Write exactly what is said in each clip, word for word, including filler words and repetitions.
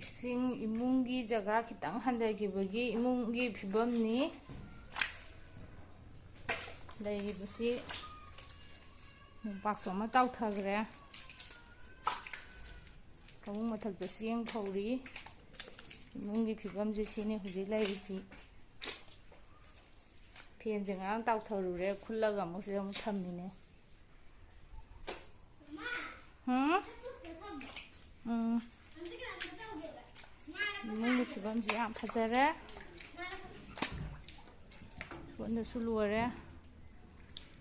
ꯏꯁꯤꯡ ꯏꯃꯨꯡꯒꯤ ꯖꯒꯥ ꯈꯤꯇꯪ ꯍꯟꯊꯈꯤꯕꯒꯤ ꯏꯃꯨꯡꯒꯤ ꯐꯤꯕꯝꯅꯤ꯫ ꯂꯩꯔꯤꯕꯁꯤ ꯃꯣꯝꯄꯥꯛꯁꯨ ꯑꯃ ꯇꯥꯎꯊꯈ꯭ꯔꯦ꯫ ꯐꯃꯨꯡ ꯃꯊꯛꯇ ꯆꯦꯡ ꯐꯧꯔꯤ꯫ ꯏꯃꯨꯡꯒꯤ ꯐꯤꯕꯝꯁꯦ ꯁꯤꯅꯤ ꯍꯧꯖꯤꯛ ꯂꯩꯔꯤꯁꯤ꯫ ꯐꯦꯟꯁꯦ ꯉꯔꯥꯡ ꯇꯥꯎꯊꯔꯨꯔꯦ, ꯈꯨꯜꯂꯒ ꯑꯃꯨꯛ ꯁꯤꯗ ꯑꯃꯨꯛ ꯊꯝꯃꯤꯅꯦ꯫ ꯍꯨꯝ? ꯎꯝ꯫ ꯏꯃꯨꯡꯒꯤ ꯐꯤꯕꯝꯁꯤ ꯌꯥꯝ ꯐꯖꯔꯦ꯫ ꯁꯣꯝꯗꯁꯨ ꯂꯣꯏꯔꯦ꯫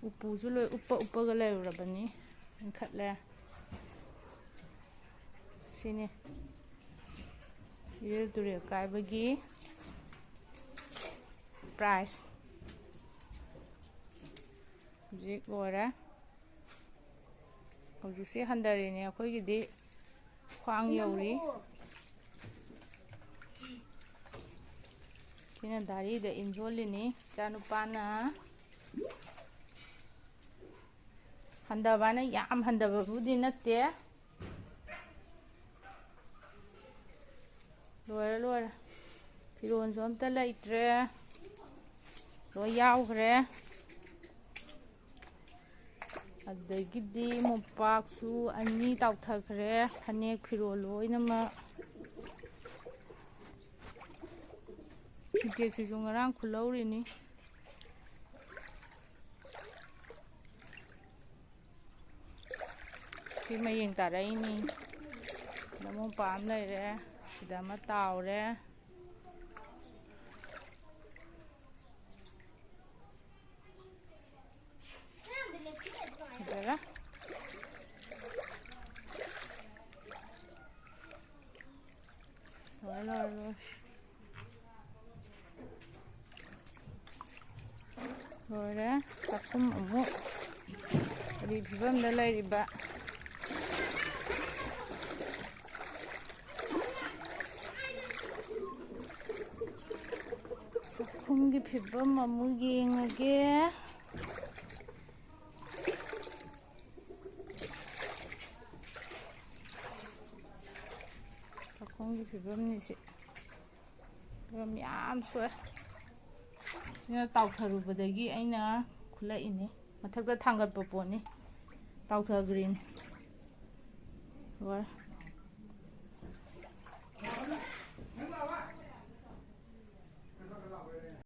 ꯎꯄꯨꯁꯨ ꯂꯣꯏ ꯎꯞꯄ ꯎꯞꯄꯒ ꯂꯩꯔꯨꯔꯕꯅꯤ꯫ ꯏꯟꯈꯠꯂꯦ꯫ ꯁꯤꯅꯤ ꯏꯔꯤꯜ ꯇꯨꯔꯦꯜ ꯀꯥꯏꯕꯒꯤ ꯄ꯭ꯔꯥꯏꯖ꯫ ꯍꯧꯖꯤꯛ ꯂꯣꯏꯔꯦ꯫ ꯍꯧꯖꯤꯛꯁꯦ ꯍꯟꯊꯔꯤꯅꯦ ꯑꯩꯈꯣꯏꯒꯤꯗꯤ꯫ ꯈ꯭ꯋꯥꯡ ꯌꯧꯔꯤ꯫ ꯁꯤꯅ ꯗꯥꯔꯤꯗ ꯏꯟꯖꯣꯜꯂꯤꯅꯤ ꯏꯆꯥꯅꯨꯄꯥꯅ꯫ ꯍꯟꯊꯕꯅ ꯌꯥꯝ ꯍꯟꯊꯕꯕꯨꯗꯤ ꯅꯠꯇꯦ꯫ ꯂꯣꯏꯔꯦ, ꯂꯣꯏꯔꯦ꯫ ꯐꯤꯔꯣꯜꯁꯨ ꯑꯝꯇ ꯂꯩꯇ꯭ꯔꯦ꯫ ꯂꯣꯏ ꯌꯥꯎꯈ꯭ꯔꯦ꯫ ꯑꯗꯒꯤꯗꯤ ꯃꯣꯝꯄꯥꯛꯁꯨ ꯑꯅꯤ ꯇꯥꯎꯊꯈ꯭ꯔꯦ꯫ ꯐꯅꯦꯛ ꯐꯤꯔꯣꯜ ꯂꯣꯏꯅꯃꯛ꯫ ꯁꯤꯟꯇꯦꯛꯁꯁꯤꯁꯨ ꯉꯔꯥꯡ ꯈꯨꯜꯍꯧꯔꯤꯅꯤ꯫ ꯁꯤ ꯃꯌꯦꯡ ꯇꯥꯔꯛꯏꯅꯤ꯫ ꯁꯤꯗ ꯃꯣꯝꯄꯥꯛ ꯑꯃ ꯂꯩꯔꯦ꯫ ꯁꯤꯗ ꯑꯃ ꯇꯥꯎꯔꯦ꯫ ꯐꯖꯔꯦ꯫ ꯂꯣꯏꯔꯦ, ꯂꯣꯏꯔꯦ, ꯂꯣꯏꯔꯦ꯫ ꯂꯣꯏꯔꯦ꯫ ꯆꯥꯛꯈꯨꯝ ꯑꯃꯨꯛ ꯀꯔꯤ ꯐꯤꯕꯝꯗ ꯂꯩꯔꯤꯕ? ꯆꯥꯛꯈꯨꯝꯒꯤ ꯐꯤꯕꯝ ꯑꯃꯨꯛ ꯌꯦꯡꯉꯒꯦ꯫ ꯆꯥꯛꯈꯨꯝ ꯐꯤꯕꯝꯅꯤ ꯁꯤ꯫ ꯐꯤꯕꯝ ꯌꯥꯝ ꯁꯣꯛꯑꯦ꯫ ꯁꯤꯅ ꯇꯥꯎꯊꯔꯨꯕꯗꯒꯤ ꯑꯩꯅ ꯈꯨꯠꯂꯛꯏꯅꯤ꯫ ꯃꯊꯛꯇ ꯊꯥꯡꯒꯠꯄ ꯄꯣꯠꯅꯤ꯫ ꯇꯥꯎꯊꯈ꯭ꯔꯤꯅꯤ꯫ ꯂꯣꯏꯔꯦ꯫